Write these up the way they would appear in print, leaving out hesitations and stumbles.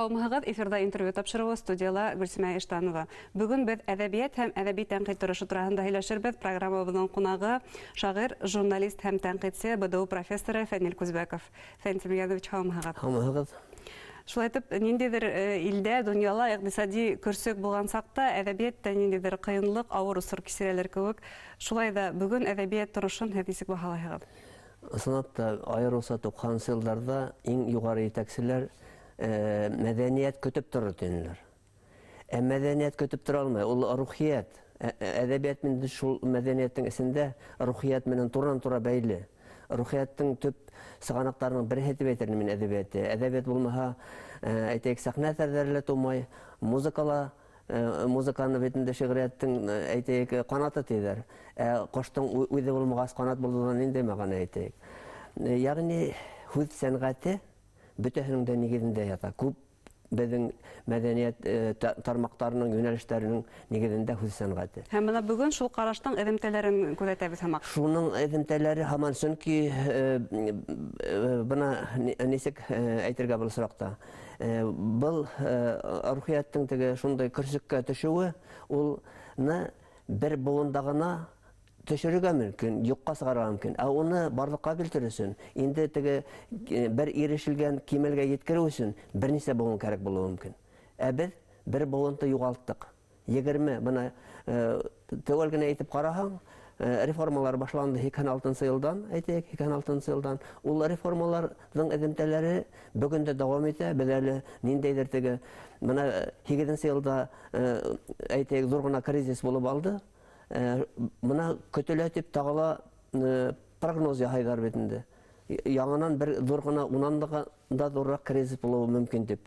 Һаумыһығыҙ, эфирҙа интервью тапшырыуы, студияла Гөлсимә Иштанова. Бөгөн беҙ әҙәбиәт һәм әҙәби тәнҡит торошо тураһында һөйләшербеҙ. Программабыҙҙың ҡунағы шағир, журналист һәм тәнҡитсе, БДУ профессоры Фәнил Күзбәков. Фәнил Тимерғәзович, һаумыһығыҙ. Һаумыһығыҙ. Шулай итеп, ниндәйҙер илдә, донъяла иҡтисади көрсөк булған саҡта әҙәбиәт тә ниндәйҙер ҡыйынлыҡ, ауыр осор кисерәлер кеүек. Шулай ҙа бөгөн әҙәбиәт торошон һеҙ нисек баһалайһығыҙ? Ысынлап та, айырыуса 90-нсы йылдарҙа иң юғары етәкселәр мәҙәниәт көтөп торор тинеләр. Ә мәҙәниәт көтөп тора алмай, ул рухиәт. Әҙәбиәт инде шул мәҙәниәттең эсендә рухиәт менән туран-тура бәйле. Рухиәттең төп сығанаҡтарының береһе тип әйтер инем мин әҙәбиәтте. Әҙәбиәт булмаһа, әйтәйек, сәхнә әҫәрҙәре лә тыумай, музыка ла, музыканы бит инде шиғриәттең, әйтәйек, ҡанаты тиҙәр. Ә ҡоштоң үҙе булмағас, ҡанат булыуҙан ниндәй мәғәнә, әйтәйек. Ягъни һүҙ сәнғәте бөтәһенең дә нигеҙендә ята. Күп беҙҙең мәҙәниәт тармаҡтарының, йүнәлештәренең нигеҙендә һүҙ сәнғәте. Һәм бына бөгөн шул ҡараштың эҙемтәләрен күҙәтәбеҙ һымаҡ. Шуның эҙемтәләре һаман, сөнки бына нисек әйтергә был осраҡта. Был рухиәттең теге шундай көрсөккә төшөүе, ул бер быуында ғына төшөрөргә мөмкин, юҡҡа сығарырға мөмкин. Ә уны барлыҡҡа килтерер өсөн, инде теге бер ирешелгән кимәлгә еткереү өсөн бер нисә быуын кәрәк булыуы мөмкин. Ә беҙ бер быуынды юғалттыҡ. 20, бына тәүәл генә әйтеп ҡараһаң, реформалар башланды 86 йылдан, әйтәйек, 86 йылдан. Ул реформаларҙың эҙемтәләре бөгөн дә дауам итә. Беҙ әле ниндәйҙер теге, бына 8 йылда, әйтәйек, ҙур ғына кризис булып алды. Бына көтөлә тип тағы ла прогноз яһайҙар бит инде. Яңынан бер ҙур ғына, унан да ҙурыраҡ кризис булыуы мөмкин тип.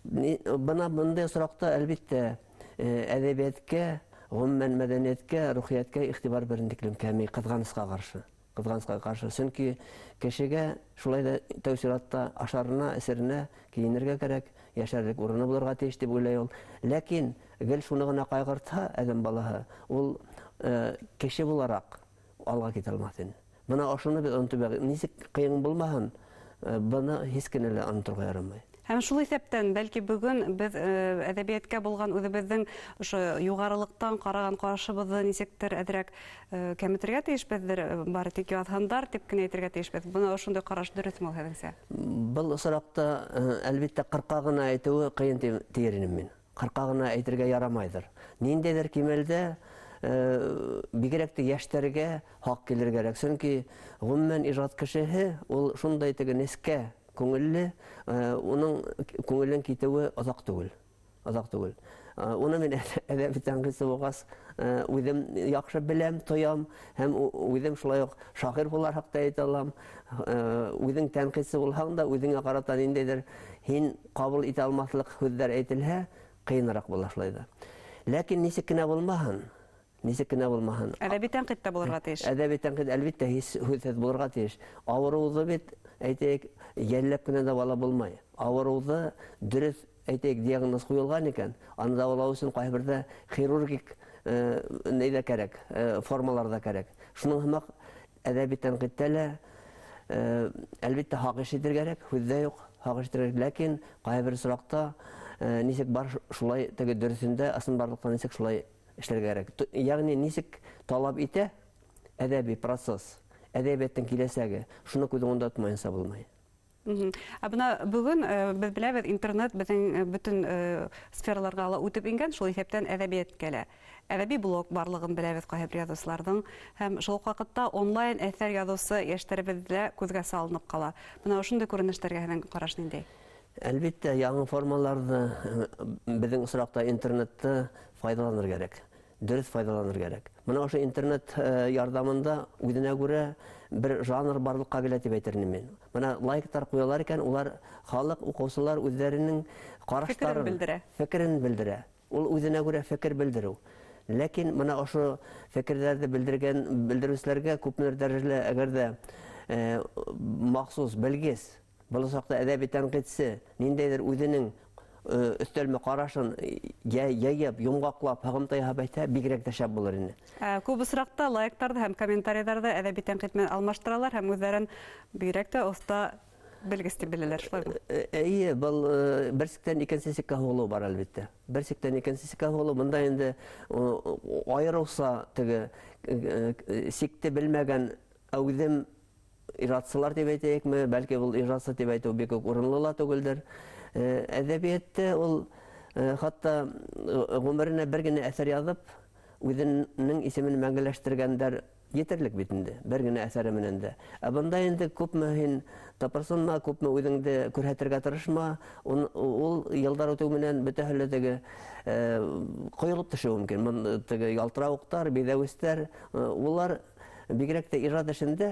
Бына бындай осраҡта, әлбиттә, әҙәбиәткә, ғөмүмән мәҙәниәткә, рухиәткә иғтибар бернинди тиклем кәмей, ҡыҙғанысҡа ҡаршы. Ҡыҙғанысҡа ҡаршы. Сөнки кешегә шулай ҙа тәү сиратта ашарына, эсеренә, кейенергә кәрәк, йәшәрлек урыны булырға тейеш тип уйлай ул. Ләкин гел шуны ғына ҡайғыртһа әҙәм балаһы, ул кеше булараҡ алға китә алмаҫ ине. Бына ошоно беҙ онотоп, нисек ҡыйын булмаһын, быны һис кенә лә оноторға ярамай. Һәм шул иҫәптән, бәлки бөгөн беҙ әҙәбиәткә булған үҙебеҙҙең ошо юғарылыҡтан ҡараған ҡарашыбыҙҙы нисектер әҙерәк кәметергә тейешбеҙҙер, бары тик яҙһындар тип кенә әйтергә тейешбеҙ. Бына ошондай ҡараш дөрөҫмө ул һеҙҙеңсә? Был осраҡта, әлбиттә, ҡырҡа ғына әйтеүе ҡыйын тиер инем мин. Ҡырҡа ғына әйтергә ярамайҙыр. Ниндәйҙер кимәлдә бигерәк тә йәштәргә хаҡ килер кәрәк. Сөнки ғөмүмән ижад кешеһе ул шундай теге нескә күңелле, уның күңелен китеүе оҙаҡ түгел. Оҙаҡ түгел. Уны мин әҙәби тәнҡитсе булғас, үҙем яҡшы беләм, тоям һәм үҙем шулай уҡ шағир булараҡ та әйтә алам. Үҙең тәнҡитсе булһаң да, үҙеңә ҡарата ниндәйҙер һин ҡабул итә алмаҫлыҡ һүҙҙәр әйтелһә, ҡыйыныраҡ була шулай ҙа. Ләкин нисек кенә булмаһын, нисек кенә булмаһын. Әҙәби тәнҡит тә булырға тейеш. Әҙәби тәнҡит, әлбиттә, һис һүҙһеҙ булырға тейеш. Ауырыуҙы бит, әйтәйек, йәлләп кенә дауалап булмай. Ауырыуҙы дөрөҫ, әйтәйек, диагноз ҡуйылған икән, аны дауалау өсөн ҡайһы берҙә хирургик ни ҙә кәрәк, формалар ҙа кәрәк. Шуның һымаҡ әҙәби тәнҡиттә лә, әлбиттә, хаҡ ишетергә кәрәк, һүҙ ҙә юҡ, хаҡ ишетергә кәрәк. Ләкин ҡайһы бер осраҡта нисек бар шулай теге дөрөҫөндә, ысынбарлыҡта нисек шулай эшләргә кәрәк. Ягъни нисек талап итә әҙәби процесс, әҙәбиәттең киләсәге, шуны күҙ уңында тотмайынса булмай. Ә бына бөгөн беҙ беләбеҙ, интернет беҙҙең бөтөн сфераларға ла үтеп ингән, шул иҫәптән әҙәбиәткә лә. Әҙәби блог барлығын беләбеҙ ҡайһы бер яҙыусыларҙың, һәм шул уҡ ваҡытта онлайн әҫәр яҙыусы йәштәребеҙ ҙә күҙгә салынып ҡала. Бына ошондай күренештәргә һеҙҙең ҡараш ниндәй? Әлбиттә, яңы формаларҙы, беҙҙең осраҡта интернетты файҙаланыр кәрәк. Дөрөҫ файҙаланыр кәрәк. Бына ошо интернет ярҙамында үҙенә күрә бер жанр барлыҡҡа килә тип әйтер инем мин. Бына лайктар ҡуялар икән, улар халыҡ, уҡыусылар үҙҙәренең ҡараштарын, фекерен белдерә. Фекерен белдерә. Ул үҙенә күрә фекер белдереү. Ләкин бына ошо фекерҙәрҙе белдергән белдереүселәргә күпмелер дәрәжәлә әгәр ҙә махсус белгес, был осраҡта әҙәби тәнҡитсе, ниндәйҙер үҙенең өҫтәлмә ҡарашын йыйып, йомғаҡлап, һығымта яһап әйтһә, бигерәк тә шәп булыр ине. Күп осраҡта лайктарҙы һәм комментарийҙарҙы әҙәби тәнҡит менән алмаштыралар һәм үҙҙәрен бигерәк тә оҫта Белгес дип беләләр, шулаймы? Әйе, был бер сиктән икенсе сиккә һуғылыу бар, әлбиттә. Бер сиктән икенсе сиккә һуғылыу. Бында инде айырыуса теге сикте белмәгән әүҙем ижадсылар дип әйтәйекме, бәлки был ижадсы дип әйтеү бик үк урынлы ла түгелдер. Әҙәбиәттә ул хатта ғүмеренә бер генә әҫәр яҙып, үҙенең исемен мәңгеләштергәндәр етерлек бит инде, бер генә әҫәре менән дә. Ә бында инде күпме һин тапырсынма, күпме үҙеңде күрһәтергә тырышма, ул йылдар үтеү менән бөтәһе лә теге ҡойолоп төшөүе мөмкин. Теге ялтырауыҡтар, биҙәүестәр, улар бигерәк тә ижад эшендә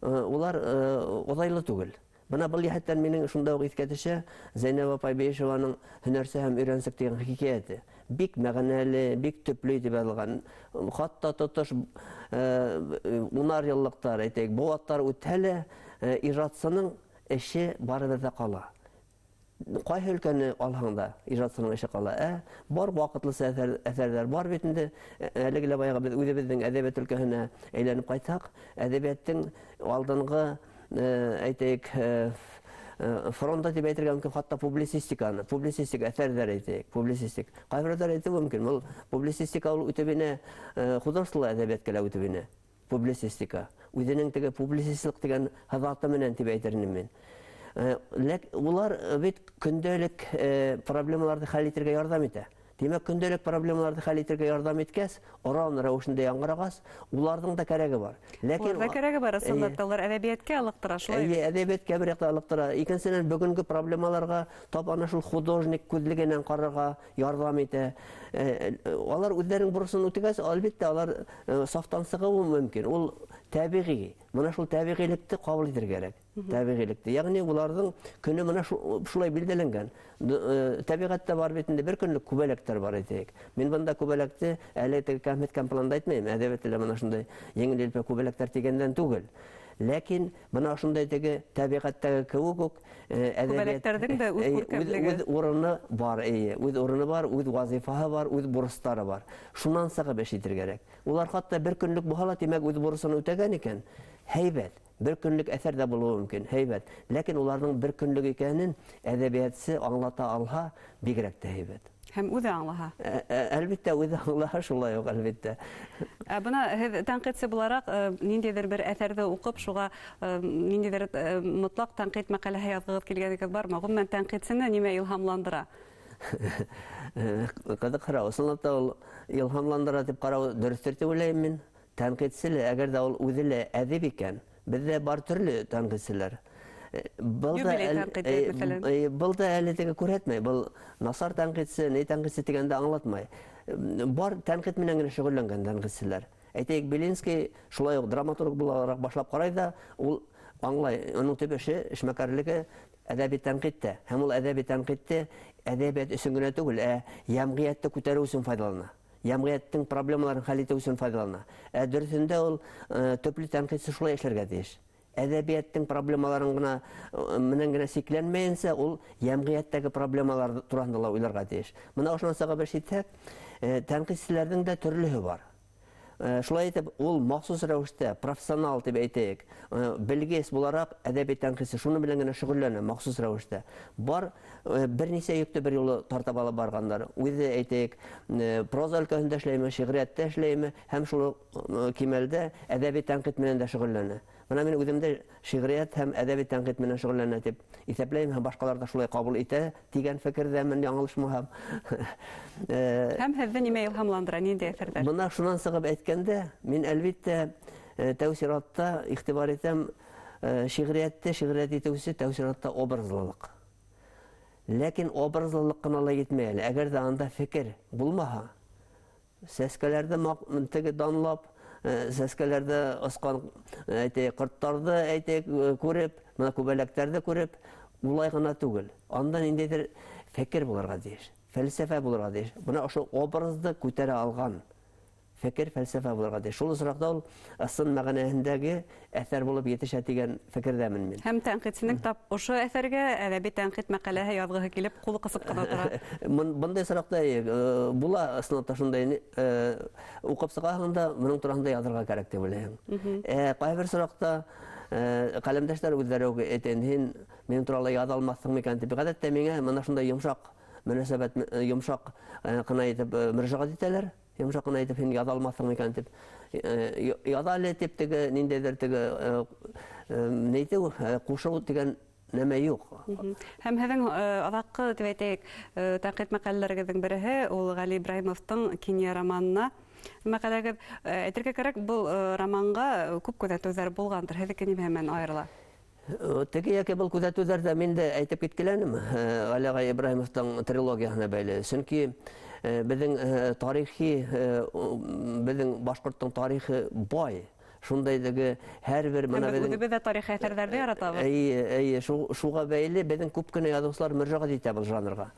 улар оҙайлы түгел. Бына был йәһәттән минең шунда уҡ иҫкә төшә Зәйнәб апай Бейешеваның Һөнәрсе һәм өйрәнсек тигән хикәйәте. Бик мәғәнәле, бик төплө итеп яҙылған. Хатта тотош унар йыллыҡтар, әйтәйек, быуаттар үтһә лә, ижадсының эше барыбер ҙә ҡала. Ҡайһы өлкәне алһаң да, ижадсының эше ҡала. Бар ваҡытлыса әҫәрҙәр бар бит инде. Әлеге лә баяғы беҙ үҙебеҙҙең әҙәбиәт өлкәһенә әйләнеп ҡайтһаҡ, әҙәбиәттең алдынғы, әйтәйек, фронта тип әйтергә мөмкин, хатта публицистиканы, публицистик әҫәрҙәр әйтәйек, публицистик. Ҡайһы әйтеү мөмкин, был публицистика ул үтеп инә, художестволы әҙәбиәткә лә үтеп инә. Публицистика. Үҙенең теге публицистлыҡ тигән һыҙаты менән тип әйтер инем мин. Улар бит көндәлек проблемаларҙы хәл итергә ярҙам итә. Тимәк, көндәлек проблемаларҙы хәл итергә ярҙам иткәс, оран рәүешендә яңғырағас, уларҙың да кәрәге бар. Ләкин уларҙа кәрәге бар, ысынлап та, улар әҙәбиәткә ылыҡтыра, шулай. Әйе, әҙәбиәткә бер яҡта ылыҡтыра. Икенсенән, бөгөнгө проблемаларға тап ана шул художник күҙлегенән ҡарарға ярҙам итә. Алар үҙҙәренең бурысын үтәгәс, әлбиттә, алар сафтан сығыуы мөмкин. Ул тәбиғи. Бына шул тәбиғилекте ҡабул итергә кәрәк. Тәбиғилекте. Ягъни уларҙың көнө бына шулай билдәләнгән. Тәбиғәттә бар бит инде бер көнлөк күбәләктәр бар әйтәйек. Мин бында күбәләкте әле теге кәмһеткән планда әйтмәйем. Әҙәбиәттә лә бына шундай еңел елпе күбәләктәр тигәндән түгел. Ләкин бына шундай теге тәбиғәттәге кеүек үк күбәләктәрҙең дә үҙ күркәмлеге. Үҙ урыны бар, эйе, үҙ урыны бар, үҙ вазифаһы бар, үҙ бурыстары бар. Шунан сығып эш итергә кәрәк. Улар хатта бер көнлөк булһа ла, тимәк, үҙ бурысын үтәгән икән, һәйбәт. Бер көнлөк әҫәр ҙә булыуы мөмкин, һәйбәт. Ләкин уларҙың бер көнлөк икәнен әҙәбиәтсе аңлата алһа, бигерәк тә һәйбәт. Һәм үҙе аңлаһа. Әлбиттә, үҙе аңлаһа, шулай уҡ, әлбиттә. Ә бына һеҙ тәнҡитсе булараҡ, ниндәйҙер бер әҫәрҙе уҡып, шуға ниндәйҙер мотлаҡ тәнҡит мәҡәләһе яҙғығыҙ килгәнегеҙ бармы? Ғөмүмән, тәнҡитсене нимә илһамландыра? Ҡыҙыҡ һорау. Ысынлап та ул илһамландыра тип ҡарау дөрөҫтөр тип уйлайым мин. Тәнҡитсе лә, әгәр ҙә ул үҙе лә әҙип икән, беҙҙә бар төрлө тәнҡитселәр. Был да был да әле теге күрһәтмәй. Был насар тәнҡитсе, ни тәнҡитсе тигәнде аңлатмай. Бар тәнҡит менән генә шөғөлләнгән тәнҡитселәр. Әйтәйек, Белинский шулай уҡ драматург булараҡ башлап ҡарай ҙа, ул аңлай, уның төп эше, эшмәкәрлеге әҙәби тәнҡиттә. Һәм ул әҙәби тәнҡитте әҙәбиәт өсөн генә түгел, ә йәмғиәтте күтәреү өсөн файҙалана. Йәмғиәттең проблемаларын хәл итеү өсөн файҙалана. Ә дөрөҫөндә ул төплө тәнҡитсе шулай эшләргә тейеш. Әҙәбиәттең проблемаларын ғына менән генә сикләнмәйенсә, ул йәмғиәттәге проблемалар тураһында ла уйларға тейеш. Бына ошонан сығып эш итһәк, тәнҡитселәрҙең дә төрлөһө бар. Шулай итеп, ул махсус рәүештә профессионал тип әйтәйек, белгес булараҡ әҙәби тәнҡитсе шуны белән генә шөғөлләнә махсус рәүештә. Бар бер нисә йөктө бер юлы тартып алып барғандар. Үҙе әйтәйек, проза өлкәһендә эшләйме, шиғриәттә эшләйме, һәм шул кимәлдә әҙәби тәнҡит менән дә шөғөлләнә. Бына мин үҙемде шиғриәт һәм әҙәби тәнҡит менән шөғөлләнә тип иҫәпләйем, һәм башҡалар да шулай ҡабул итә тигән фекерҙәмен, яңылышмаһам. Һәм һеҙҙе нимә илһамландыра, ниндәй әҫәрҙәр? Бына шунан сығып әйткәндә, мин әлбиттә тәү сиратта иғтибар итәм, шиғриәтте шиғриәт итеүсе тәү сиратта образлылыҡ. Ләкин образлылыҡ ҡына ла етмәй әле. Әгәр ҙә анда фекер булмаһа, сәскәләрҙе теге данлап, сәскәләрҙе осҡан, әйтәйек, ҡорттарҙы, әйтәйек, күреп, бына күбәләктәрҙе күреп, улай ғына түгел. Анда ниндәйҙер фекер булырға тейеш, фәлсәфә булырға тейеш. Бына ошо образды күтәрә алған фекер, фәлсәфә булырға тейеш. Шул осракта ул ысын мәғәнәһендәге әҫәр булып етешә тигән фекерҙәмен мин. Һәм тәнҡитсенең тап ошо әҫәргә әҙәби тәнҡит мәҡәләһе яҙғыһы килеп, ҡулы ҡысып ҡына тора. Бындай осраҡта була, ысынлап та шундай уҡып сығаһың да, моның тураһында яҙырға кәрәк тип уйлайһың. Ҡайһы бер осраҡта ҡәләмдәштәр үҙҙәре үк әйтә, һин минең турала яҙа алмаҫһың микән тип. Ғәҙәттә миңә мына шундай йомшаҡ мөнәсәбәт, йомшаҡ ҡына итеп мөрәжәғәт итәләр. Йомшаҡ ҡына итеп һин яҙа алмаҫһың микән тип. Яҙа әле тип теге ниндәйҙер теге нәйтеү, ҡушыу тигән нәмә юҡ. Һәм һеҙҙең аҙаҡҡы тип әйтәйек, тәнҡит мәҡәләләрегеҙҙең береһе ул Ғәли Ибраһимовтың Кинйә романына мәҡәләгеҙ. Әйтергә кәрәк, был романға күп күҙәтеүҙәр булғандыр. Һеҙҙеке нимә менән айырыла? Теге йәки был күҙәтеүҙәрҙә мин дә әйтеп киткеләнем, Ғәли ағай Ибраһимовтың трилогияһына бәйле. Сөнки беҙҙең тарихи, беҙҙең башҡорттоң тарихы бай. Шундай теге һәр бер мына беҙҙең үҙебеҙ ҙә тарихи әҫәрҙәрҙе яратабыҙ. Эйе, эйе, шуға бәйле беҙҙең күп кенә яҙыусылар мөрәжәғәт итә был жанрға,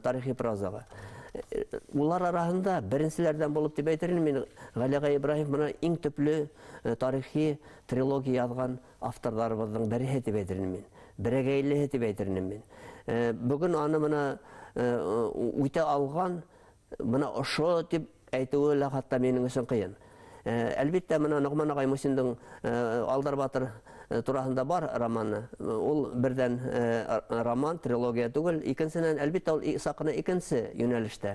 тарихи прозаға. Улар араһында беренселәрҙән булып тип әйтер инем мин, Ғәли ағай Ибраһимов мына иң төплө тарихи трилогия яҙған авторҙарыбыҙҙың береһе тип әйтер инем мин. Берәгәйлеһе тип әйтер инем мин. Бөгөн аны мына үтә алған, мына ошо тип әйтеүе лә хатта минең өсөн ҡыйын. Әлбиттә, мына Ноғман ағай Мусиндың Алдар батыр тураһында бар романы. Ул берҙән роман, трилогия түгел. Икенсенән, әлбиттә, ул саҡ ҡына икенсе йүнәлештә.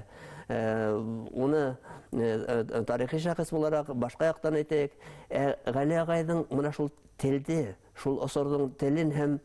Уны тарихи шәхес булараҡ башҡа яҡтан әйтәйек. Ғәли ағайҙың мына шул телде, шул осорҙоң телен һәм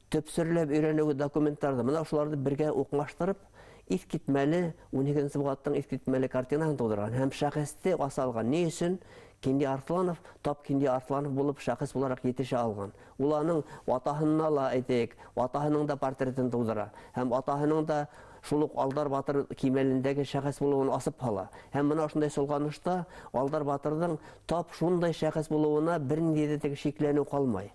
төпсөрләп өйрәнеү документтарҙы, мына шуларҙы бергә уҡмаштырып, иҫ китмәле, ун һигеҙенсе быуаттың иҫ китмәле картинаһын тыуҙырған һәм шәхесте аса алған. Ни өсөн Кинйә Арыҫланов тап Кинйә Арыҫланов булып шәхес булараҡ етешә алған? Ул аның атаһына ла әйтәйек, атаһының да портретын тыуҙыра һәм атаһының да шул уҡ Алдар батыр кимәлендәге шәхес булыуын асып һала. Һәм мына ошондай солғанышта Алдар батырҙың тап шундай шәхес булыуына бер ниндәй ҙә теге шикләнеү ҡалмай.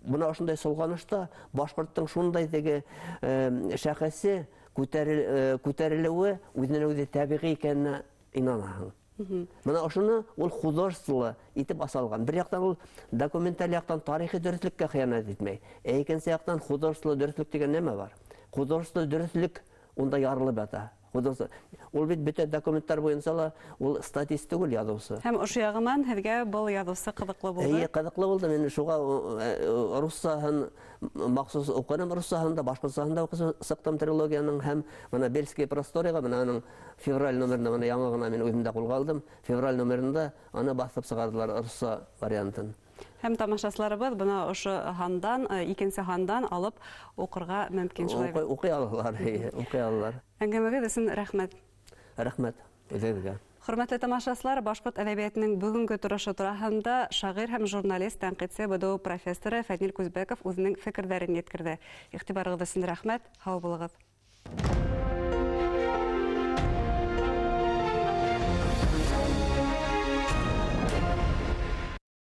Бына ошондай солғанышта башҡорттоң шундай теге шәхесе күтәрелеүе үҙенән үҙе тәбиғи икәненә инанаһың. Бына ошоно ул художестволы итеп аса алған. Бер яҡтан ул документаль яҡтан тарихи дөрөҫлөккә хыянат итмәй. Ә икенсе яҡтан художестволы дөрөҫлөк тигән нәмә бар? Художестволы дөрөҫлөк унда ярылып ята. Художество. Ул бит бөтә документтар буйынса ла ул статист түгел яҙыусы. Һәм ошо яғынан һеҙгә был яҙыусы ҡыҙыҡлы булды? Эйе, ҡыҙыҡлы булды. Мин шуға руссаһын махсус уҡыным, руссаһын да, башҡортсаһын да уҡып сыҡтым трилогияның һәм мына Бельские просторыға, мына аның февраль номерында, мына яңы ғына мин үҙем дә ҡулға алдым. Февраль номерында аны баҫып сығарҙылар русса вариантын. Һәм тамашасыларыбыҙ бына ошо һандан, икенсе һандан алып уҡырға мөмкин шулай бит? Уҡый алалар, эйе, уҡый алалар. Әңгәмәгеҙ өсөн рәхмәт. Рәхмәт үҙегеҙгә. Хөрмәтле тамашасылар, башҡорт әҙәбиәтенең бөгөнгө торошо тураһында шағир һәм журналист, тәнҡитсе, БДУ профессоры Фәнил Күзбәков үҙенең фекерҙәрен еткерҙе. Иғтибарығыҙ өсөн рәхмәт, һау булығыҙ.